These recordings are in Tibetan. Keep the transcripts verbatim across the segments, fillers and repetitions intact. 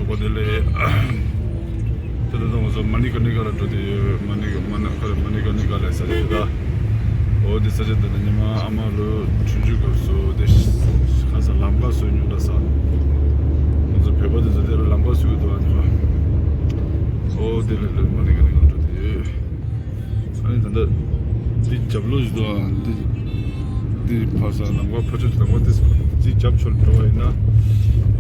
འོ་དེ་ལས། ད་ལྟ་ང་ཚོ་མ་ནི་ཀར་ནི་ཀ་ལ་འགྲོ་དེ་ཡོད། མ་ནི་ཀ་མ་ན་ཁ་ལ་མ་ནི་ཀར་ནི་ཀ་ལ་ས་ཆ་དེ་ད། འོ་དེ་ས་ཆ་དེ་ལ་ཉི་མ་ཨ་མ་ལོ་ཆུང་ཆུང་སྐབས་སུ་དེ་ཁ་ས་ལམ་ཁ་བཟོས་མྱོང་ད་ས། ང་ཚོ་བོད་པ་དེ་ཚོ་དེ་ལ་ལམ་ཁ་བཟོས་ཀྱི་འདུག་ཨ་ཉི་མ། འོ་དེ་ལས་ལོ་མ་ནི་ཀར་ནི་ཀ་ལ་འགྲོ་དེ་ཡོད། ཨ་ནི་ད་ལྟ་འདི་རྒྱབ་ལོགས་ཞིག་འདུག་ཨ། འདི་འདི་ཕར་ས་ལམ་ཁ་ཕར་ཕྱོགས་ལམ་ཁ་འདི་འདི་རྒྱབ་ཕྱོགས་འགྲོ་བ་ཡིན་ན།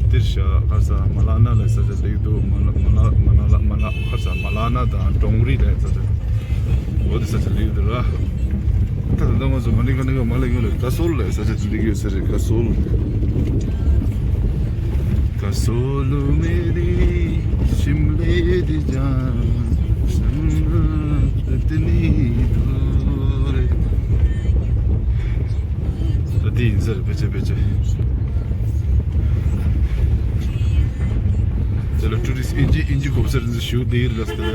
འདིར་ཤ་ཁར་ས་མ་ལ་ན་ལ་ས་ཆ་ལེགས་འདུག་མ་ལ་མ་ལ་མ་ལ་ལ་མ་ལ་ཁར་ས་མ་ལ་ན་དང་ཀྲོང་རི་ལ་ས་ཆ། འོ་འདི་ས་ཆ་ལེགས་འདུག་ར། ད་ད་ལྟ་ང་ཚོ་མ་ནི་ཀར་ནི་ཀ་མ་ལ་ཡོད་ལ་ཀ་སོལ་ལ་ས་ཆ་ལེགས་ཡོད་ས་རེད། ཀ་སོལ། ཀ་སོལ་མེ་རི་ཤིམ་ལེ་དི་ཇང་སམ་ཏི་ནི་དོ་རེ། ད་དེ་ཡིན་ཟེར་ཕལ་ཆེར་ཕལ་ཆེར། དེ་ལ་ཊུ་རི་སི་ཊི་ཨིན་ཇི་ཨིན་ཇི་གོ་བ་ཟེར་ཞུ་དེ་ཡིན་ལ་སྟེ་ལ་ཡ་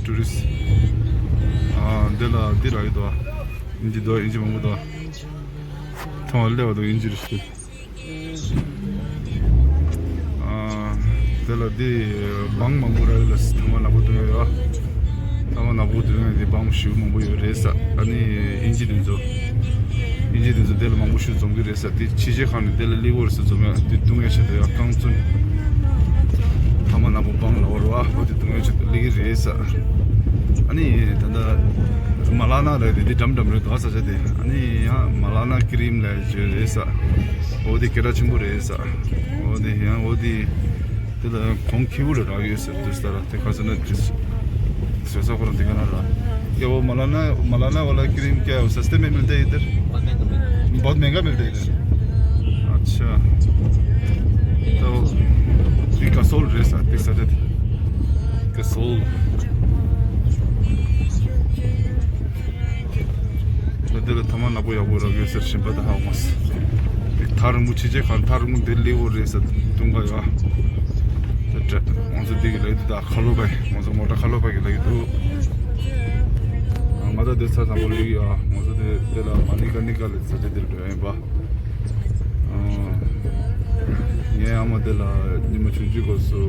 ཊུ་རི་སི་ཊི། ཨ་འདི་ལ་འདི་རག་ཡོད་དོ། ཨིན་ཇི་དོ་ཨིན་ཇི་མང་པོ་དོ། ཐང་བ་ལེ་བ་དོ་ཨིན་ཇི་རི་སྟེ། ཨ། དེ་ལ་དེ་སྦང་མང་པོ་རག་ལ་ཐ་མག་ནག་པོ་བཏུང་ཡ་ཡོད། ཐ་མག་ནག་པོ་བཏུང་ཡ་དེ་སྦང་ཞེ་པོ་མང་པོ་ཡོད་རེད་ས། ཨ་ནི་ཨིན་ཇི་དེ་ཚོ་ཨིན་ཇི་དེ་ཚོ་དེ་ལ་མང་པོ་ཞིག་འཛོམས་ཀྱི་རེད་ས། དེ་ཕྱི་རྒྱལ་ཁག་ནས་དེ་ལ་སླེབས་ཡོད་རེད་ས། འཛོམས་ཡ་དེ་བཏུང་ཡ་ཆེད་དུ་ཡ་རྐང་བཙུན་ཐ་མག་ནག་པོ་སྦང་ལ་བར་བ་འོ་དེ་བཏུང་ཡ་ཆེད་དུ་སླེབས་ཀྱི་རེད་ས། ཨ་ནི་ད་ལྟ་མ་ལ་ན་རེད་དེ་དེ་འགྲམ་འགྲམ་རེད་དོ་ས་ཆ་དེ། ཨ་ནི་ཡང་མ་ལ་ན་ཀི་རིམ་ལ་བརྗོད་རེད་ས། འོ་དེ་སྐད་གྲགས་ཆེན་པོ་རེད་ས། འོ་དེ་ཡང་འོ་དེ་དེ་ལ་གོང་ཁེ་པོ་རེ་རག་ཡོད་ཟེར་དུས་ལྟར་དེ་ཁ་སང་ན་དེ་བཟོ་ས་ཁོ་རང་དེ་ག་ན་ར། क्या वो मौलाना मौलाना वाला क्रीम क्या है, वो सस्ते में मिलता है इधर? बहुत महंगा मिलता है। बहुत महंगा मिलता है इधर। अच्छा। तो ये कसोल रहे साथ के साथ कसोल। ད་འདི་ལ་ཐ་མག་ནག་པོ་ཡག་པོ་རག་ཡོད་ཟེར་ཞིམ་པ་ད་ཧ་མ་སི། ཐར་མུ་ཆེ་ཆེ་ཁང་ཐར་མུ་འདི་ལེ་འོ་རེད་ཟེར་དུང་ག་ཡོད། ད་ང་ཚོ་འདི་གི་ལ་ཡི་ད་ཁ་ལོ་པ་ང་ཚོ་མོ་ཊ་ཁ་ལོ་པ་གི་ལ་ཡི་འདུག་ང་ད་འདི་ཚ་དང་པོ་ལེ་ཡོད། ང་ཚོ་འདི་འདི་ལ་མ་ནི་ཀ་ནི་ཀ་ལ་ཟེར་ཏེ་འདིར་འགྲོ་ཡིན་པ། ངའི་ཨ་མ་དེ་ལ་ཉི་མ་ཆུང་ཆུང་སྐབས་སུ་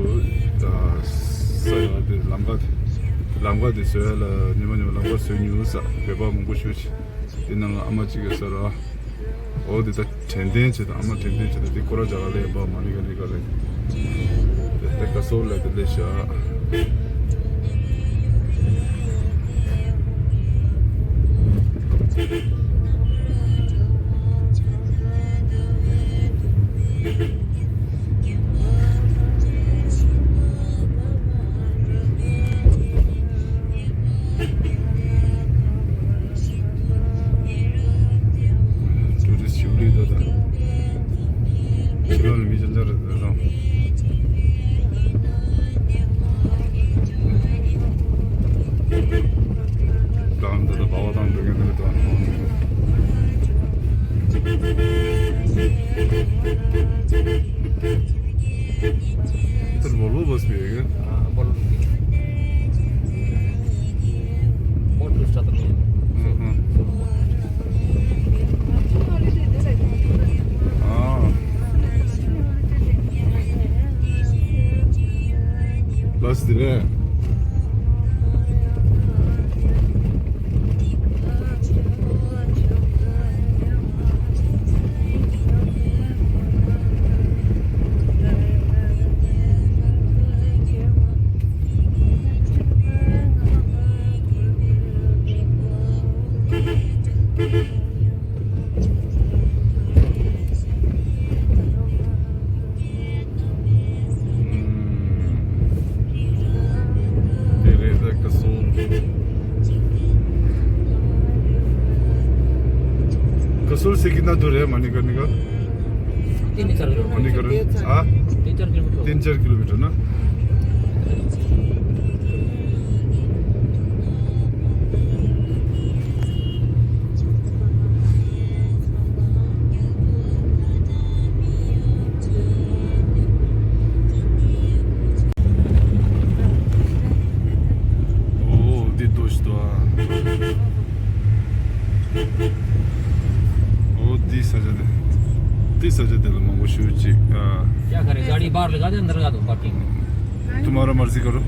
ས་ཡོད་དེ་ལམ་ཁ་དེ་ལམ་ཁ་དེ་བཟོ་ཡ་ལ་ཉི་མ་ཉི་མ་ལམ་ཁ་བཟོས་མྱོང་ས། བོད་པ་མང་པོ་ཞིག་དེ་ནང་ལ་ཨ་མ་གཅིག་ཡོད་ས་ར། འོ་དེ་ད་དྲན་རྟེན་བྱེད་དང་ཨ་མ་དྲན་རྟེན་བྱེད་དང་དེ་སྐོར་ར་རྒྱ་གར་ལ་ཡིན་པ་མ་ནི་ཀ་ནི་ཀ་ལ་ཡིན། དེ་ད་ཀ་སོ་ལ་དེ་ལས་ཤ། ཊུ་རི་སི་ཞིབ་ལི་དོ་དང་། ཕྱི་ལོགས་ནས་མི་ཅན་ཅན་རེད་དོ་དང་། དང་དེ་ལ་སྦ་བ་དང་འགྲོ་མཁན་དེ་ལ་དང་། དེར་བོལ་བོ་བས་པས་གི། ཨ་བོལ་བོ་བས། བོལ་བོ་སྟྲ་དང་། ཨ་ཧ། ཨ། བས་དེ་རེད། དེ་རེད་ད་ཀ་སོལ། ཀ་སོལ་ཟེར་གི་ན་དུ་རེད་མ་ནི་ཀ་ནི་ཀ། तीन चार किलोमीटर। हाँ? तीन चार किलोमीटर। तीन चार किलोमीटर ना? ཨོ་འདི་ལྟོས་ཤིག་དང་། ཨོ་འདི་ས་ཆ་དེ། འདི་ས་ཆ་དེ་ལ་མང་པོ་ཞུ་ཅིག་ཨ། क्या करें, गाड़ी बाहर लगा दे, अंदर लगा दो पार्किंग में। तुम्हारा मर्जी करो।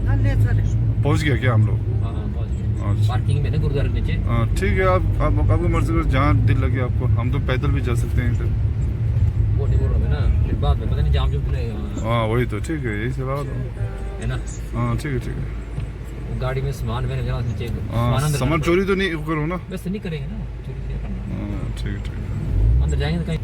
हाँ, ले चले। पहुंच गया क्या हम लोग? हाँ, हाँ, पहुंच गया। अच्छा। पार्किंग में ना गुरुद्वारे के नीचे। हाँ, ठीक है, आप, आप, आपकी मर्जी करो, जहाँ दिल लगे आपको। हम तो पैदल भी जा सकते हैं इधर। वो नहीं बोल रहा मैं ना, फिर बाद में पता नहीं जाम जुम तो नहीं है वहाँ। हाँ, वही तो, ठीक है, यही सलाह दो। है ना? हाँ, ठीक है, ठीक है। वो गाड़ी में सामान मैंने जरा नीचे, हाँ, सामान अंदर सामान रखना। चोरी तो नहीं करो ना? वैसे नहीं करेंगे ना, चोरी क्या करना? हाँ, ठीक है, ठीक है। अंदर जाएंगे तो कहीं।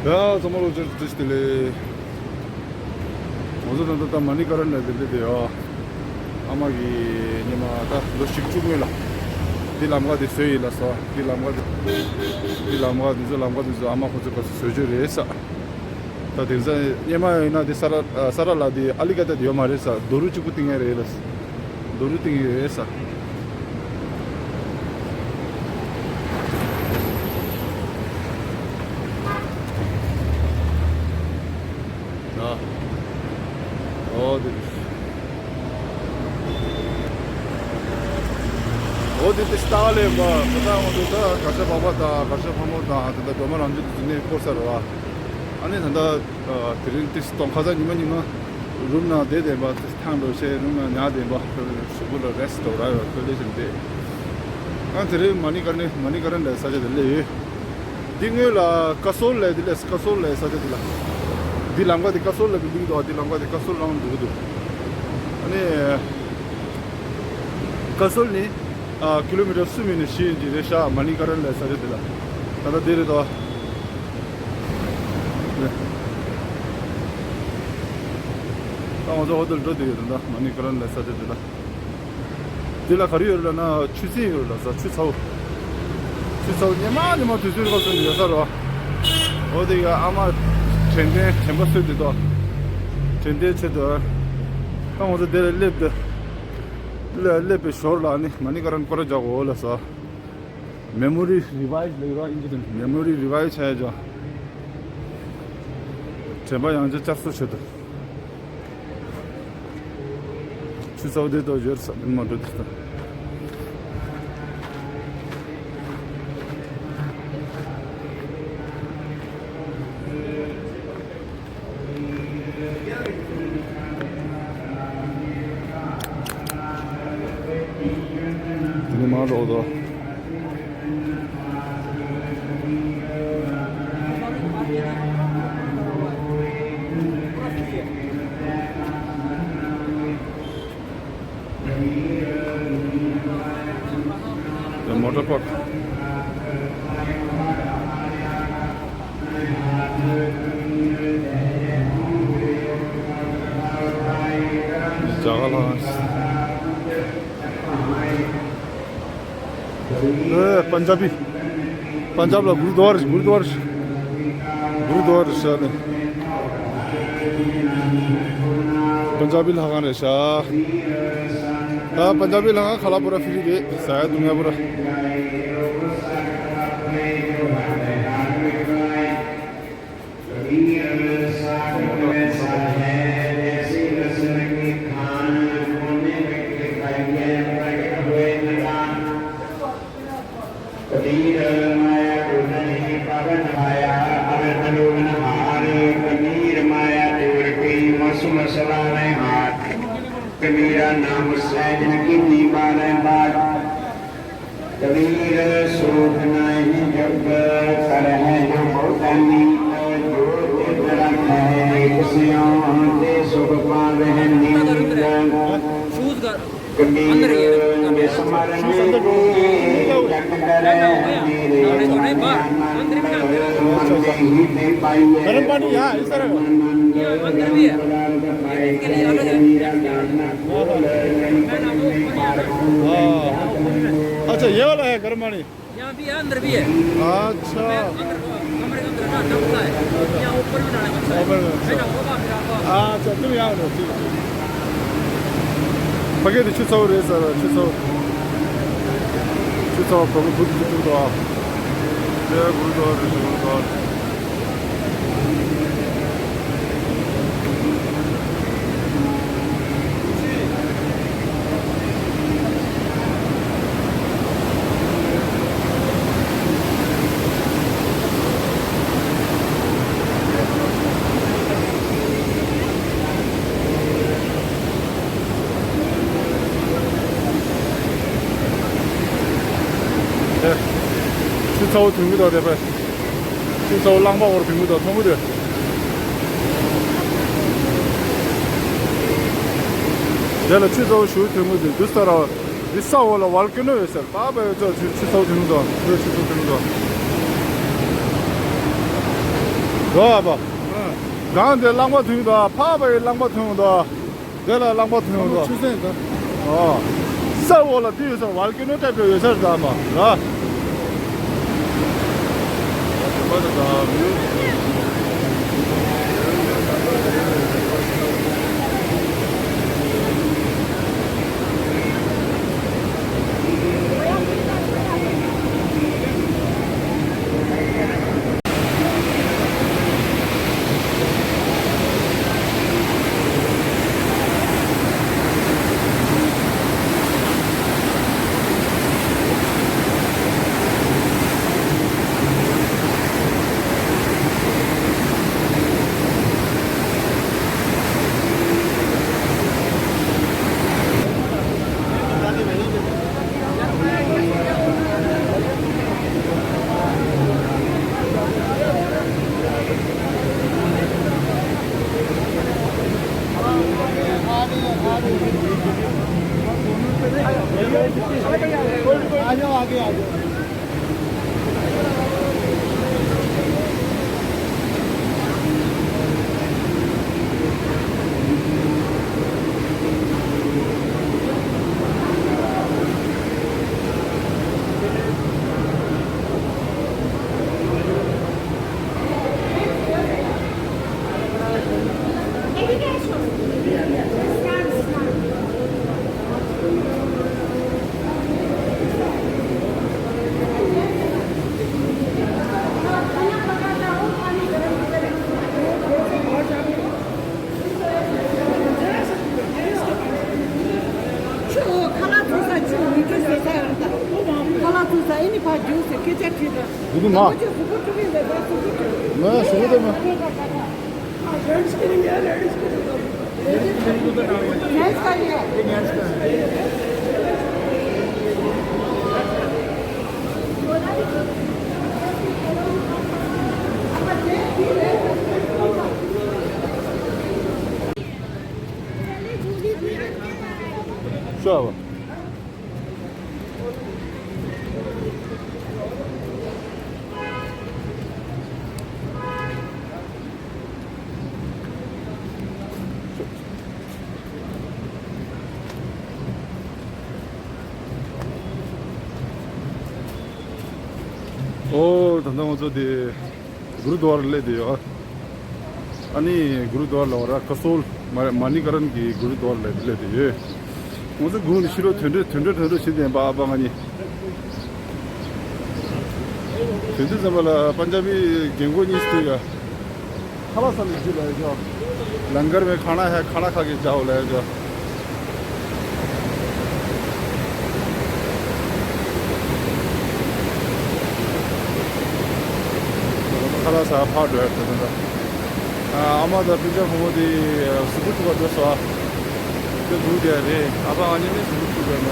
ཡ། ཚང་མ་ལོ་བཅུ་བདེ་ལེགས། ང་ཚོ་ད་ལྟ་ད་མ་ནི་ཀ་རན་ལ་འདི་འདྲ་དེ་ཡོད། ཨ་མ་གིས་ཉི་མ་ད་ལོ་བཞི་བཅུ་སྔོན་ལ་འདི་ལམ་ཁ་དེ་བཟོས་ཡིན་ལ་ཟེར། འདི་ལམ་ཁ་དེ། འདི་ལམ་ཁ་འདི་ཚོ་ལམ་ཁ་འདི་ཚོ་ཨ་མ་ཁོ་ཚོས་ག་ཚོད་བཟོས་བྱས་རེད་ཟེར། ད་དེང་སང་སྔོན་མ་ཡིན་ན་དེ་ས་ར་ས་ར་ལ་དེ་ཨ་ལི་གེ་ཊར་དེ་ཡོད་མ་རེད་ཟེར། རྡོ་རུས་གཅིག་པུ་བཏིང་ཡ་རེད་ལ། རྡོ་རུས་བཏིང་ཡ་རེད་ཟེར། ཨ། ཨོ་དེ་རེད། ཨོ་དེ་དེ་ལྟ་བ་ལས་པ་ད་ང་ཚོ་ད་གར་ཞ་པ་པ་དང་གར་ཞ་ཕ་མ་དང་ད་ད་སྒྲོལ་མ་རང་བྱུང་དེ་ཚོ་གནས་སྤོ་ས་རེད་བ། ཨ་ནི་ད་ལྟ་དེ་རིང་ཏིས་སྟོང་ཁ་སང་ཉི་མ་ཉི་མ་རུམ་ནང་བསྡད་བསྡད་པ་ཏིས་ཐང་ལོ་ཤེས་རུམ་ནང་ཉལ་བསྡད་པ་གཟུགས་པོ་ལ་རེ་སི་ཊི་འགྲོ་ར་ཡོད་ཁོ་ལེ་བཞིན་བསྡད། ཨ་དེ་རིང་མ་ནི་ཀ་ནི་མ་ནི་ཀ་རན་ལ་ས་ཆ་དེ་སླེབས་ཡོད། འདི་སྔོན་ལ་ཀ་སོལ་ལ་དེ་ལས་ཀ་སོལ་ལ་ས་ཆ་དེ་ལ། འདི་ལམ་ཁ་དེ་ཀ་སོལ་ལ་བི་ལིང་འདུག་འདི་ལམ་ཁ་དེ་ཀ་སོལ་རང་འགྲོ་གི་འདུག་ཨ་ནི། ཀ་སོལ་ནི། ཨ་ཀི་ལོ་མི་ཊར་གསུམ་ཡིན་ནི་བཞི་ཡིན་གྱི་རེད་ཤག་མ་ནི་ཀ་རན་ལ་ས་ཆ་དེ་ལ། ད་ལྟ་དེ་རེད་དོ། ད་ང་ཚོ་ཧོ་ཏེལ་འགྲོ་བསྡད་ཡོད་ད་ལྟ་མ་ནི་ཀ་རན་ལ་ས་ཆ་དེ་ལ། དེ་ལ་ག་རེ་ཡོད་ལབ་ན་ཆུ་སྲིན་ཡོད་ལ་ཟ། ཆུ་ཚ་བོ། ཆུ་ཚ་བོ་ཉི་མ་ཉི་མ་དུས་ཚོད་སྐབས་སུ་ཡོད་ས་རེད་བ། འོ་དེ་ཡ་ཨ་མ་དྲན་རྟེན་དྲན་པ་གསོས་དེ་དོ། དྲན་རྟེན་ཆེད་དུ། ད་ང་ཚོ་དེ་ལ་སླེབས་དུས། སླེ་སླེབས་པའི་ཞོར་ལ་ནི་མ་ནི་ཀ་རན་སྐོར་ར་རྒྱག་དགོས་ལ་ཟ། མེ་མོ་རི་རི་ཝའི་ལབ་ར་ཨིན་ཇི་དང་མེ་མོ་རི་རི་ཝའི་བྱས་ཀྱང་། དྲན་པ་ཡང་བསྐྱར་བསྐྱར་གསོ་བྱེད་དུ། ཆུ་ཚ་བོ་དེ་དག་ཡོད་ས་མིན་མ་འགྲོ་དེ་ལྟ། དེ་ནས་མར་འགྲོ་དོ། The motor park. ཇ་ག་ལ། ཨེ། པན་ཇ་བི། པན་ཇབ་ལ་གུར་དུ་ཝར་གུར་དུ་ཝར་གུར་དུ་ཝར་ཤ་ནི། པན་ཇ་བི་ལྷ་ཁང་རེད་ཤག་ད་པན་ཇ་བི་ལྷ་ཁང་ཁ་ལ་པུ་ར་ཧྥི་རི་རེད། ཟ་ཡ་འཐུང་ཡ་པུ་ར། कबीर साधक वैसा है, जैसे रसन की खान, बोने में दिखाई दे, प्रकट हुए निदान। कबीर माया को नहीं पवन पाया, अवर मनोहर। कबीर माया तोड़ के मसुम सवार हाथ। कबीरा नाम सैजन की दीवार बार। कबीर सोच नहीं जग कर है जो बहुत नीत, जो चित रख है एक सियों ते सुख पावे नीत। शूज का कबीर अंदर ही है, शूज अंदर, विस्मरण शूज अंदर, के जग करे मेरे अंदर ही तो नहीं, बाहर, अंदर ही ना। मन ही ते पाइए। गर्म पानी यहाँ इस तरह। आनंद। यहाँ अंदर भी है। इसके लिए अलग है। हाँ। अच्छा, ये वाला है गर्म पानी। यहाँ भी है, अंदर भी है। अच्छा। मैं अंदर, कमरे के अंदर ना, डबका है। यहाँ ऊपर भी डालने का है। ऊपर में, अच्छा। मेरा होगा, मेरा होगा। अच्छा, तुम यहाँ रहो, ठीक है। ཕ་གི་དེ་ཆུ་ཚ་བོ་རེད་ཟེར་བ། ཆུ་ཚ་བོ། ཆུ་ཚ་བོ་བོ་མོ་བུ་དེ་ཆུ་ཚ་བོ། དེ་གུ་རུ་དོ་རེད། གུ་རུ་དོ། ཚ་བོ་ཐོན་གི་འདུག་དེ་པས། ཆུ་ཚ་བོ་རླངས་པ་འོར་ཐོན་གི་འདུག་མཐོང་གི་འདུག་དེ་ལ་ཆུ་ཚ་བོ་ཞུ་ཐོན་གི་འདུག་འདི་ས་ར་བ། འདི་ས་འོག་ལ་ཝལ་ཀེ་ནོ་ཡོད་ཟེར། པ་པ་ཡོད་ཚོ་ཆུ་ཆུ་ཚ་བོ་ཐོན་གི་འདུག་འདི་ཆུ་ཚ་བོ་ཐོན་གི་འདུག་འགྲོ་ཨ་པ། སྒང་དེ་རླངས་པ་ཐོན་གི་འདུག་ཕ་པ་ཡི་རླངས་པ་ཐོན་གི་འདུག་དེ་ལ་རླངས་པ་ཐོན་ཡོང་འདུག་ཆུ་སྲིན་དང་། ཨོ། ས་འོག་ལ་དེ་ཡོད་ས་ཝལ་ཀེ་ནོ་ཊའིབ་ཡོད་ས་རེད་ད་མ་ར། आ जाओ, आगे आ जाओ। ཁ་ལག་འཐུང་ས་ཆུ་མི་འཐུང་ཟེར་ས་ཡང་ད། ཁ་ལག་འཐུང་ས་ཨེ་ནི་ཕར་རྒྱུགས་ཟེར་སྐད་ཆ་དྲིས་ད། འདུག་མ། ཁོ་ཚོས་གཟུགས་པོ་འཁྲུ་གི་ཡིན་པས་ད་གཟུགས་པོ་འཁྲུ། མ་གཟུགས་པོ་དེ་མ། ཤོག་ཨོ། ད་ལྟ་ང་ཚོ་དེ་གུ་རུ་དུ་ཝར་སླེབས་བསྡད་ཡོད། ཨ་ནི་གུ་རུ་དུ་ཝར་ལ་འོ་ར་ཀ་སོལ་མ་མ་ནི་ཀ་རན་གྱི་གུ་རུ་དུ་ཝར་ལ་སླེབས་བསྡད་ཡོད། ང་ཚོ་དགུང་ནས་ཕྱི་ལོགས་ཐོན་འགྲོ་ཐོན་འགྲོ་ཐོན་འགྲོ་བྱེད་བསྡད་པ་ཨ་ཕ་ང་གཉིས། དོན་དུ་ཙམ་པ་ལ་པན་ཇ་བི་རྒན་གོག་གཉིས་སུ་ཡ། ཁ་ལག་ཟ་ནས་རྒྱུ་ལ་ཡ་ཇོ། लंगर में खाना है, खाना खा के जाओ ལ་ཡ་ཇོ། ཁ་ལག་ཟ་ཕར་འགྲོ་ཡ་དོན་དུ། ཨ་མ་དང་སྤུན་ཀྱག་བུ་མོ་དེ་གཟུགས་པོ་འཁྲུ་བ་འགྲོ་སོང་། དེ་འདུག་དེ་རེད། ཨ་ཕ་ཨ་ནེ་ནི་གཟུགས་པོ་འཁྲུ་དགོས་ན།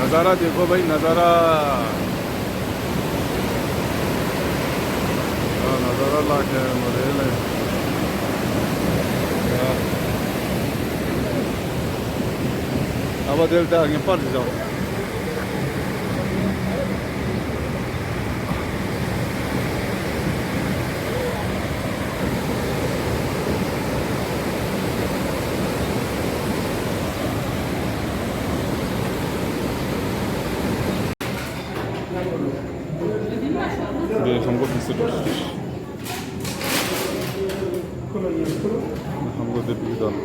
नज़ारा देखो भाई, नज़ारा। ཡ། नज़ारा ལ་ཁྱེད་མོ་རེད་ལ། ཡ། ཨ་ཕ་དེར་ལྟ་ངས་པར་ཞིག་བཞག་འདི་ཧམ་གོ་དེ་སུ་འགྲོ། ཧམ་གོ་དེ་བི་དང་།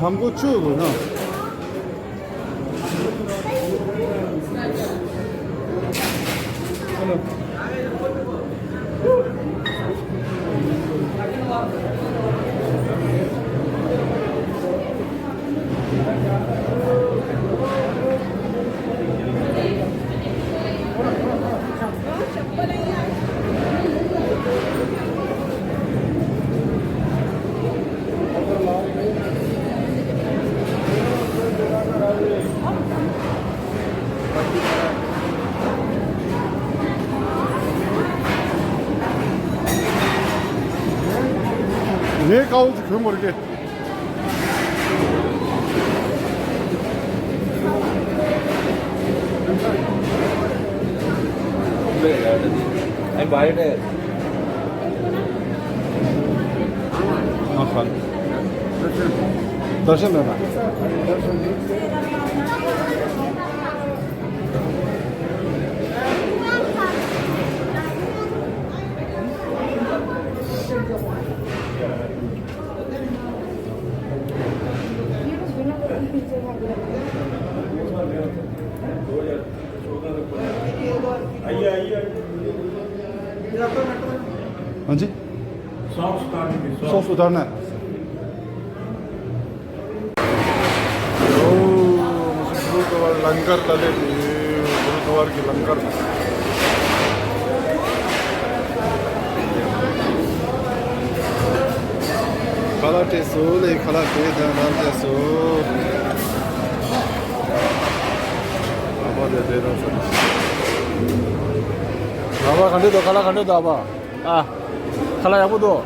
ཧམ་གོ་བཅུ་དགོས་ན། དེའི་དཀར་པོ་ཅིག་གོན་དགོས་རེད། ཨ་ཧ། དར་ཤན་མེད་པ། हाँ जी। सॉक्स उतारने। ओ, मुझे गुरुद्वारा लंगर तले भी, गुरुद्वारा की लंगर। ཁ་ལག་སྤྲད་སོང་ལེ། ཁ་ལག་སྤྲད་དང་ལག་སྤྲད་སོང་། ཨ་ཕ་དེ་དེ་རང་སོང་། ཨ་ཕ་ག་འདྲ་འདུག་ཁ་ལག་ག་འདྲ་འདུག་ཨ་ཕ། ཨ། ཁ་ལག་ཡག་པོ་འདུག